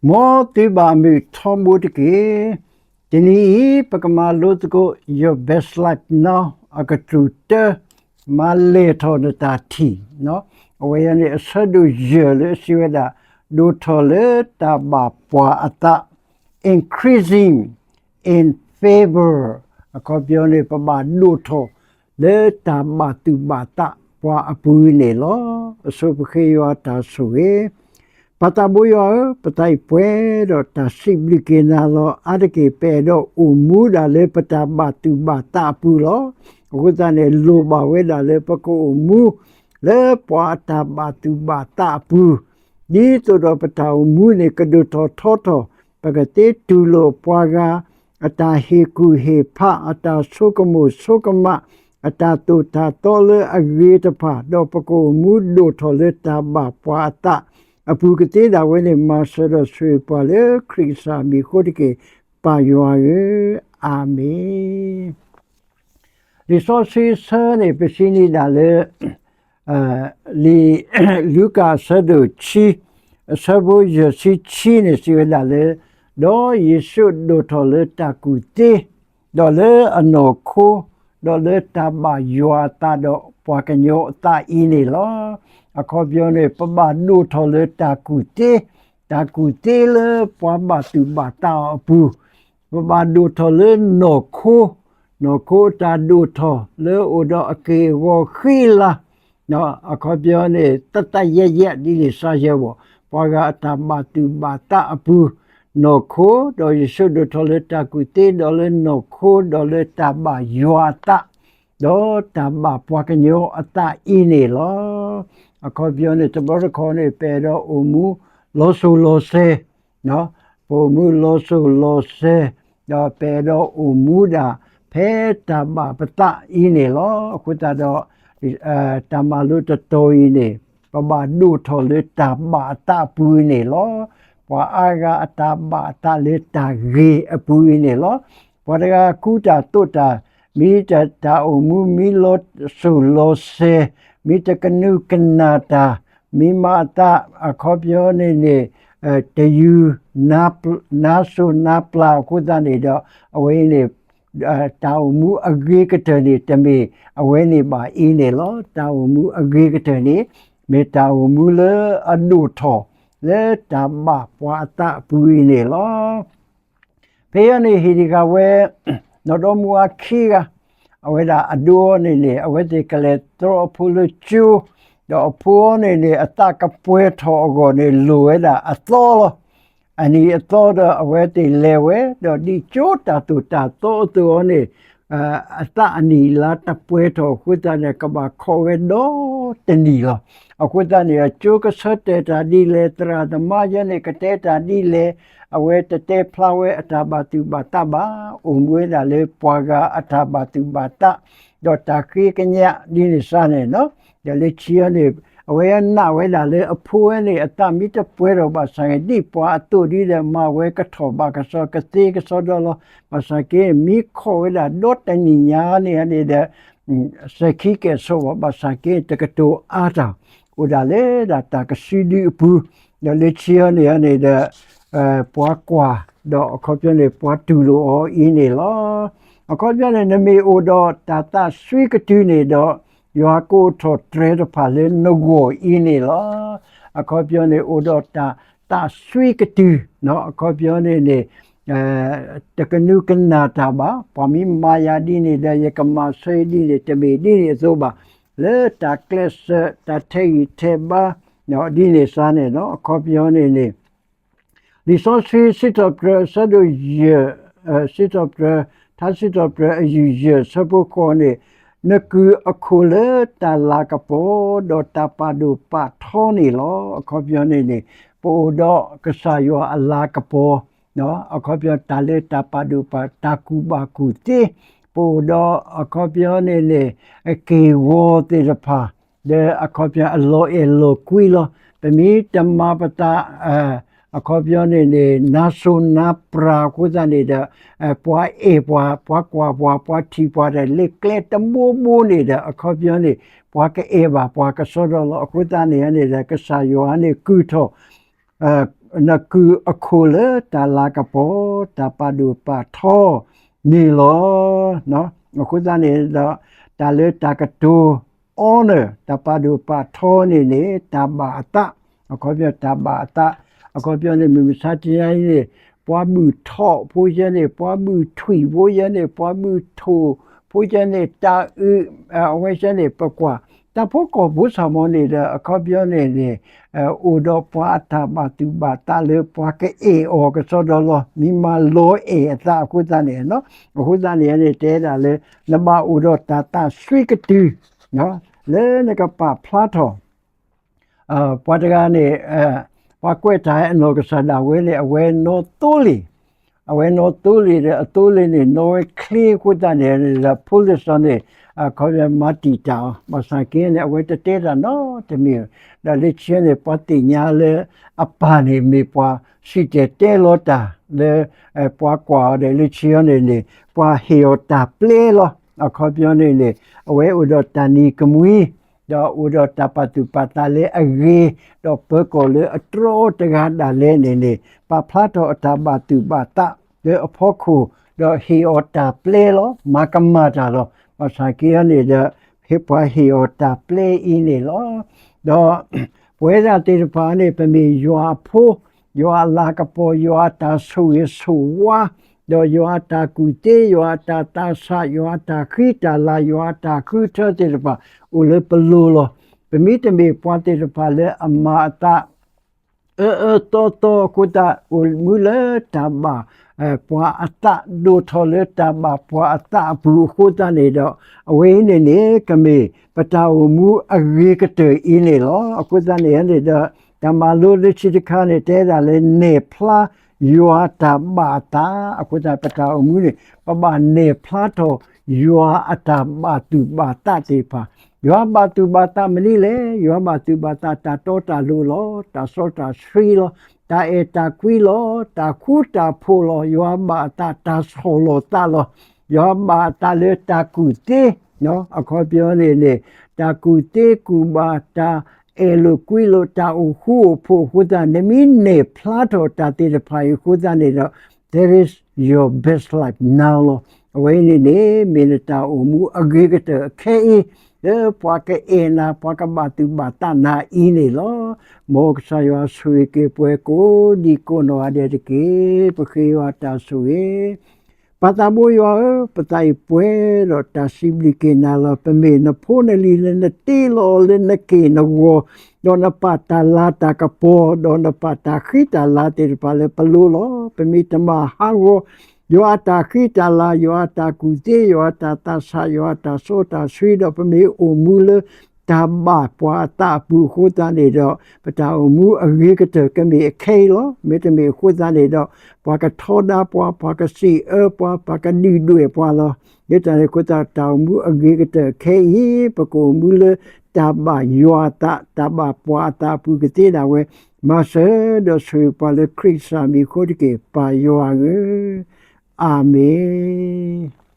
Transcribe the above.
မ်သုဘၣ်မုာ်ထီဘိတက့ၢ်. တနံၤအံၤ ပကမၤလိသကိး Your Best Life Now အကတြူၢ်တၢ, မၤလဲၢ်ထီၣ်နတၢ်ထံၣ်, အဝဲအံၤန့ၣ် အဆၢဒိၣ်ယဲၢ်လၢအစံးဝဲဒၣ် ဒိၣ်ထီၣ်လၢတၢ်ဘၣ်ပှၤအသး increasing in favor အခီပညီန့ၣ် ပဘၣ်ဒိၣ်ထီၣ်လၢတၢ်ဘၣ်သူၣ်ဘၣ်သးပှၤအပူၤန့ၣ်လီၤ. အဆိပဃ့ယွၤတၢ်ဆိၣ်ဂ့ၤ ပၢ်သးဘိယွၤဧၢ, ပသးအံၤပှဲၤဒီးတၢ်စံးဘျုးက့ၤနၤလီၤ. အါတက့ၢ် ပအဲၣ်ဒိးအိၣ်မူဒၣ်လၢပတၢ်ဘၣ်သူၣ်ဘၣ်သးအပူၤလီၤ. အဃိသတးန့ၣ် လိၣ်ဘၣ်ဝဲဒၣ်လၢပကအိၣ်မူ လၢပှၤအတၢ်ဘၣ်သူၣ်ဘၣ်သးအပူၤ, ဒ်သိးဒီးပတၢ်အိၣ်မူန့ၣ် ကဒိၣ်ထီၣ်ထီထီၣ်, ပကသ့တူၢ်လိာ်ပှၤဂၤအတၢ်ဟ့ၣ်ကူၣ်ဟ့ၣ်ဖး, အတၢ်ဆိကမိၣ်ဆိကမး, အတၢ်သိၣ်တၢ်သီလၢအဂ့ၤတဖၣ်, ဒီးပကအိၣ်မူဒိၣ်ထီၣ်လၢတၢ်ဘၣ်ပှၤအသးအပူၤကသ့ဒၣ်ဝဲန့ၣ် မၤစၢၤဒီးဆိၣ်ဂ့ၤပှၤလၢခရံာ်ကစၢ်မံၤအဃိတက့ၢ်, ပၢ်ယွၤဧၢ, အၤမ့ၣ်. လံာ်စီဆှံအဆၢန့ၣ် ပစံးန့ၢ်ဒၣ်လၢ လံာ်လူၤကၣ်အဆၢဒိၣ်ခံ, အဆၢဖိယဲၢ်ဆံခံန့ၣ် စံးဝဲဒၣ်လၢ ဒီးယ့ၣ်ၡူးဒိၣ်ထီၣ်လၢတၢ်ကူၣ်သ့, ဒီးလၢအနီၢ်ခိ, ဒီးလၢတၢ်ဘၣ်ယွၤအသးဒီးပှၤကညီအသးအံၤန့ၣ်လီၤ. အခီပညီန့ၣ် ပဘၣ်ဒိၣ်ထီၣ်လၢတၢ်ကူၣ်သ့, တၢ်ကူၣ်သ့လၢပှၤဘၣ်သူၣ်ဘၣ်သးအီၤအပူၤ, ပဘၣ်ဒိၣ်ထီၣ်လၢနီၢ်ခိ, နီၢ်ခိအတၢ်ဒိၣ်ထီၣ်လၢအိၣ်ဒီးအက့ၢ်အဂီၤဃံလၤ, အခီပညီန့ၣ် သသယဲယဲဒ်န့ၣ်စါယဲဘၣ်, ပှၤဂၤအတၢ်ဘၣ်သူၣ်ဘၣ်သးအပူၤ, နီၢ်ခိ, ဒီးယ့ၣ်ၡူးဒိၣ်ထီၣ်လၢတၢ်ကူၣ်သ့, ဒီးလၢနီၢ်ခိ, ဒီးလၢတၢ်ဘၣ်ယွၤအသး, ဒီးတၢ်ဘၣ်ပှၤကညီအသးအံၤန့ၣ်လီၤ. အခီပညီန့ၣ် တဘျီတခီၣ်န့ၣ် ပအဲၣ်ဒိးအိၣ်မူလီၤစိၤလီၤစဲၤ, ပအိၣ်မူလီၤစိၤလီၤစဲၤ, ဒီးပအဲၣ်ဒိးအိၣ်မူဒၣ် ဖဲတၢ်ဘၣ်ပသးအံၤန့ၣ်လီၤ. အဃိသတးဒီး တၢ်မၤလိတတီၤအံၤန့ၣ် ပဘၣ်ဒိၣ်ထီၣ်လၢတၢ်ဘၣ်အသးအပူၤအံၤန့ၣ်လီၤ. ပှၤအါဂၤအတၢ်ဘၣ်အသးလၢတၢ်ဂ့ၤအပူၤအံၤန့ၣ်လီၤ. ပှၤတဂၤကူတၢ်သိးတၢ်, မ့ၢ်တၢ်အိၣ်မူ မ့ၢ်လီၤစိၤလီၤစဲၤ, မ့ၢ်တကနူးကနၣ်တၢ်, မ့ၢ်မၤအသးအခီပညီန့ၣ်န့ၣ် တယူၤ နါစိၤနါပျၢ်အဃိသတးန့ၣ်ဒီး အဝဲအံၤန့ၣ် တၢ်အိၣ်မူအဂ့ၤကတၢၢ်န့ၣ် တမ့ၢ်အဝဲန့ၣ်ဘၣ်အံၤန့ၣ်လီၤ. တၢ်အိၣ်မူအဂ့ၤကတၢၢ်န့ၣ် မ့ၢ်တၢ်အိၣ်မူလၢအဒိၣ်ထီၣ် လၢတၢ်ဘၣ်ပှၤအသးအပူၤအံၤန့ၣ်လီၤ. ဖဲအံၤန့ၣ်ဟ့ၣ်တဂၤဝဲ နီၢ်ဒီမါဝၤခံဂၤ, အဝဲဒၣ်အဒိန့ၣ်န့ၣ် အဝဲသ့ၣ်ကလဲၤတြီအဖိလၢကၠိ, ဒီးအဖိန့ၣ်န့ၣ် အသးကပှဲၤထီၣ်အဂီၢ်န့ၣ် လိၣ်ဝဲဒၣ်အသီလီၤ. အနံၤအသီဒီးအဝဲသ့ၣ်လဲၤဝဲ, ဒီးဒ်ကၠိတၢ်သိၣ်တၢ်သီအသိးအီၤန့ၣ် အသးအနံၣ်လါတပှဲၤထီၣ်အဃိသတးန့ၣ် ကဘၣ်ခိးဝဲဒီတနံၣ်လီၤ. အဃိသတးန့ၣ် အကၠိကဆၢတဲာ်တၢ်ဒ်လဲၣ်, သရၣ်သမါယဲန့ၣ် ကတဲတၢ်ဒ်လဲၣ်, အဝဲတတဲဖျါဝဲအတၢ်ဘၣ်သူၣ်ဘၣ်သးဘၣ်, အိၣ်မူဝဲဒၣ်လၢပှၤဂၤအတၢ်ဘၣ်သူၣ်ဘၣ်သး, ဒီးတၢ်ဃ့ကညးဒ်န့ၣ်စ့ၢ်န့ၣ်လီၤ. ဒီးလၢခံအံၤန့ၣ် အဝဲနာ်ဝဲဒၣ်လၢအဖိဝဲန့ၣ် အသးမ့ၢ်တပှဲၤထီၣ်ဘၣ်ဆၣ်ဂ့ၤ ဒ်ပှၤအသိးဒ်ဒီး မၤဝဲကထီၣ်ဘၣ်ကစီၣ် ကသ့ကစီဒီလီၤ. ဘၣ်ဆၣ်က့ မ့ၢ်ခိးဝဲဒၣ်ဒီတနံၣ်ညါန့ၣ်န့ၣ်ဒီး စဲၤခံကဲၣ်ဆိးဘၣ်, ဘၣ်ဆၣ်က့ တကတိၤအါတၢ်, အိၣ်ဒၣ်လဲာ်ဒၣ်တၢ်ကစုဒုအပူၤ, ဒီးလၢခံအံၤန့ၣ်န့ၣ်ဒီး ပှၤကွၢ်, ဒီးအခီပညီန့ၣ် ပှၤတူၢ်လိာ်အီၤအံၤန့ၣ်လီၤ. အခီပညီန့ၣ် နမ့ၢ်အိၣ်ဒီးတၢ်သးစွံကတုၤန့ၣ်ဒီး ယွၤကအိးထီၣ်တြဲၤတဖၣ်လၢနဂီၢ်အံၤန့ၣ်လီၤ. အခီပညီန့ၣ် အိၣ်ဒီးတၢ်သးစွံကတုၤ, အခီပညီန့ၣ်န့ၣ် တကနူးကနၣ်တၢ်ဘၣ်, ပှၤမ့ၢ်မၤယၤဒ်န့ၣ်ဒီး ယကမၤဆၢဒ်န့ၣ် တမ့ၢ်ဒ်န့ၣ်အသိးဘၣ်, လၢတၢ်ကျဲးစၢး တၢ်ထဲးဂံၢ်ထဲးဘါ ဒ်န့ၣ်စ့ၢ်န့ၣ်လီၤ. အခီပညီန့ၣ်န့ၣ် လံာ်စီဆှံစံးထီၣ်ပတြၢၤအဆၢဒိၣ်ယဲၢ်, စံးထီၣ်ပတြၢၤ, ထါစံးထီၣ်ပတြၢၤအယုၢ်ယဲၢ် အဆၢဖိဃိးန့ၣ်, နကုၢ်အခိၣ်လၢတၢ်လၤကပီၤ ဒီးတၢ်ပာ်ဒိၣ်ပာ်ထီန့ၣ်လီၤ. အခီပညီန့ၣ်န့ၣ် ပအိၣ်ဒီးကစၢ်ယွၤအလၤကပီၤ, အခီပညီတၢ်လၢတၢ်ပာ်ဒိၣ်ပာ် တၢ်ကူၣ်ဘၣ်ကူၣ်သ့, ပအိၣ်ဒီးအခီပညီန့ၣ်န့ၣ် အက့ၢ်အဂီၤသ့ၣ်တဖၣ် ဒီးအခီပညီအလီၤအဲၣ်လီၤကွံလီၤ. ပမ့ၢ်တမၤပသး အခီပညီန့ၣ်န့ၣ် နါစိၤနါပျၢ်အဃိသတးန့ၣ်ဒီး ပှၤအဲၣ်ပှၤ, ပှၤကွၢ်ပှၤ, ပှၤထံၣ်ပှၤဒီး လၢကျဲတဘိဘိန့ၣ်ဒီး အခီပညီန့ၣ် ပှၤကအဲၣ်ဘၣ်ပှၤကစီဒီလီၤ. အဃိသတးန့ၣ်န့ၣ်ဒီး ကစၢ်ယွၤန့ၣ်ကုၢ်ထီၣ် နကုၢ်အခိၣ်လၢတၢ်လၤကပီၤ တၢ်ပာ်ဒိၣ်ပာ်ထီန့ၣ်လီၤ. အဃိသတးန့ၣ်ဒီး တၢ်လၢတၢ်ကတိၤ honor တၢ်ပာ်ဒိၣ်ပာ်ထီန့ၣ်န့ၣ် တၢ်ဘၣ်အသး, အခီပညီတၢ်ဘၣ်အသး, အခီပညီန့ၣ် မုၢ်မဆါတနံၤအံၤန့ၣ် ပှၤဘုၣ်ထီၣ်ဖိယဲန့ၣ် ပှၤဘုၣ်ထွံၣ်ဖိယဲန့ၣ် ပှၤဘုၣ်ထိၣ်ဖိယဲန့ၣ် တၢ်အုး အဝဲယဲန့ၣ် ပကွၢ် တၢ်ဖိကီၢ်ဖိစၢ်မီၤန့ၣ်ဒီး အခီပညီန့ၣ်န့ၣ် အိၣ်ဒီးပှၤအတၢ်ဘၣ်သူၣ်ဘၣ်သးလၢပှၤကအဲၣ်အီၤကစီဒီလီၤ. မ့ၢ်မၤလီၤအဲၣ်အသးအဃိသတးန့ၣ်, အဃိသတးန့ၣ်န့ၣ် တဲဒၣ်လၢ နဘၣ်အိၣ်ဒီးတၢ်သးစွံကတုၤ လၢနကပာ်ဖျါထီၣ် ပှၤတဂၤန့ၣ် ပှၤကွဲးတၢ်အနီၢ်ကစၢ်ဒၣ်ဝဲန့ၣ် အဝဲနီၢ်သိလ့ၣ်, အဝဲနီၢ်သိလ့ၣ်ဒီးအသိလ့ၣ်န့ၣ် နီၣ်ဝဲချ့အဃိသတးန့ၣ်ဒီး ဖိလံၤစီၤန့ၣ် အခီပညီမၤတံာ်တာ်အီၤ, ဘၣ်ဆၣ်က့န့ၣ် အဝဲတတဲတၢ်နီတမံၤ, ဒီးလၢခံန့ၣ် ပှၤသ့ၣ်ညါလၢအပၢ်န့ၣ်မ့ၢ်ပှၤစံၣ်တဲၤတဲလီၤတၢ်လၢ ပှၤကွၢ်အီၤဒီး လၢခံန့ၣ်န့ၣ် ပှၤဟ့ၣ်အီၤတၢ်ပျဲလီၤ. အခီပညီန့ၣ်န့ၣ် အဝဲအိၣ်ဒီးတၢ်နံၤကမှံ ဒီးအိၣ်ဒီးတၢ်ပာ်သူၣ်ပာ်သးလၢအဂ့ၤ, ဒီးပၢၤကီၢ်လၢအတြီတဂၤဒၣ်လဲာ်န့ၣ်န့ၣ် ပာ်ဖျါထီၣ်အတၢ်ဘၣ်သူၣ်ဘၣ်သးလၢအဖီခိၣ်, ဒီးဟ့ၣ်အီၤတၢ်ပျဲလီၤ, မၤကမၣ်တၢ်လီၤ. ဘၣ်ဆၣ်က့န့ၣ်ဒီး ဟ့ၣ်ပှၤဟ့ၣ်အီၤတၢ်ပျဲအံၤန့ၣ်လီၤ. ဒီးပဝဲဒၣ်သ့ၣ်တဖၣ်န့ၣ် ပမ့ၢ်ယွၤအဖိ, ယွၤအလၤကပီၤ, ယွၤအတၢ်ဆိၣ်ဂ့ၤဆိၣ်ဝါ, ဒီးယွၤအတၢ်ကူၣ်သ့, ယွၤအတၢ်သးဆး, ယွၤအတၢ်ဃံတၢ်လၤ, ယွၤအတၢ်ဃုထၢသ့ၣ်တဖၣ် အိၣ်လၢပလိၤလီၤ. ပမ့ၢ်တမ့ၢ်ပှၤသ့ၣ်တဖၣ်လၢအမၤအသး အၢအၢသီသီအဃိသတး အိၣ်မူလၢတၢ်ဘၣ်ပှၤအသး, ဒိၣ်ထီၣ်လၢတၢ်ဘၣ်ပှၤအသးအပူၤအဃိသတးန့ၣ်ဒီး အဝဲအံၤန့ၣ်န့ၣ် ကမ့ၢ်ပတၢ်အိၣ်မူအဂ့ၤကတၢၢ်အံၤန့ၣ်လီၤ. အဃိသတးန့ၣ်န့ၣ်ဒီး တၢ်မၤလိလၢခံတခါန့ၣ် တဲဒၣ်လၢ နဲၣ်ဖျါယွၤအတၢ်ဘၣ်အသး, အဃိသတး ပတၢ်အိၣ်မူန့ၣ် ပဘၣ်နဲၣ်ဖျါထီၣ်ယွၤအတၢ်ဘၣ်သူၣ်ဘၣ်သးသ့ၣ်တဖၣ်, ယွၤဘၣ်သူၣ်ဘၣ်သးမနုၤလဲၣ်. ယွၤဘၣ်သူၣ်ဘၣ်သး တၢ်တီတၢ်လိၤလီၤ, တၢ်စီတၢ်ဆှံလီၤ, တၢ်အဲၣ်တၢ်ကွံလီၤ, တၢ်ဃူတၢ်ဖိးလီၤ. ယွၤဘၣ်အသး တၢ်ဆီၣ်လီၤသးလီၤ. ယွၤဘၣ်အသးလၢတၢ်ကူၣ်သ့, အခီပညီန့ၣ်န့ၣ် တၢ်ကူၣ်သ့ကူၣ်ဘၣ်, တၢ်အဲၣ်လိာ်ကွံလိာ်, တၢ်အိၣ်ဃူအိၣ်ဖိးအဃိသတး နမ့ၢ်နဲၣ်ဖျါထီၣ်တၢ်သ့ၣ်တဖၣ်အံၤအဃိသတးန့ၣ်ဒီး that is your best life now လီၤ. အဝဲအံၤန့ၣ်န့ၣ် မ့ၢ်နတၢ်အိၣ်မူအဂ့ၤကတၢၢ်အခဲအံၤ, လၢပှၤကအဲၣ်နၤ ပှၤကဘၣ်သူၣ်ဘၣ်သးနၤအံၤန့ၣ်လီၤ. မ်ကစၢ်ယွၤဆိၣ်ဂ့ၤက့ၤပှၤကိးဒံကိးနီၢ်ဂၤဒဲးတက့ၢ်. ပဃ့ယွၤတၢ်ဆိၣ်ဂ့ၤ ပၢ်သးဘိယွၤဧၢ, ပသးအံၤပှဲၤဒီးတၢ်စံးဘျုးက့ၤနၤလီၤ. ပမ့ၢ်နဖိနလံၤလၢနတ့လီၤအီၤလၢနက့ၢ်နဂီၤ, ဒီးနပာ်တၢ်လၤတၢ်ကပီၤ, ဒီးနပာ်တၢ်ဃံတၢ်လၤသ့ၣ်တဖၣ်လၢပလိၤလီၤ. ပမ့ၢ်တမၤဟးဂီၤ ယွၤအတၢ်ဃံတၢ်လၤ, ယွၤအတၢ်ကူၣ်သ့, ယွၤအတၢ်သးဆး, ယွၤအတၢ်စီတၢ်ဆှံ, ဒီးပမ့ၢ်အိၣ်မူလၢ တၢ်ဘၣ်ပှၤအသးအပူၤအဃိသတးန့ၣ်ဒီး ပတၢ်အိၣ်မူအဂ့ၤကတၢၢ်ကမ့ၢ်အခဲအံၤလီၤ. မ့တမ့ၢ်အဃိသတးန့ၣ်ဒီး ပှၤကထီဒါပှၤ, ပှၤကစံးအၢပှၤ, ပှၤကဒုၣ်ဒွဲၣ်ပှၤလီၤ. ဒ်တၢ်န့ၣ်အဃိသတး တၢ်အိၣ်မူအဂ့ၤကတၢၢ်ခဲအံၤ ပကအိၣ်မူလၢတၢ်ဘၣ်ယွၤအသး, တၢ်ဘၣ်ပှၤအသးအပူၤကသ့ဒၣ်ဝဲ, မၤစၢၤဒီးဆိၣ်ဂ့ၤပှၤလၢခရံာ်ကစၢ်မံၤအဃိတက့ၢ်, ပၢ်ယွၤဧၢ, အၤမ့ၣ်.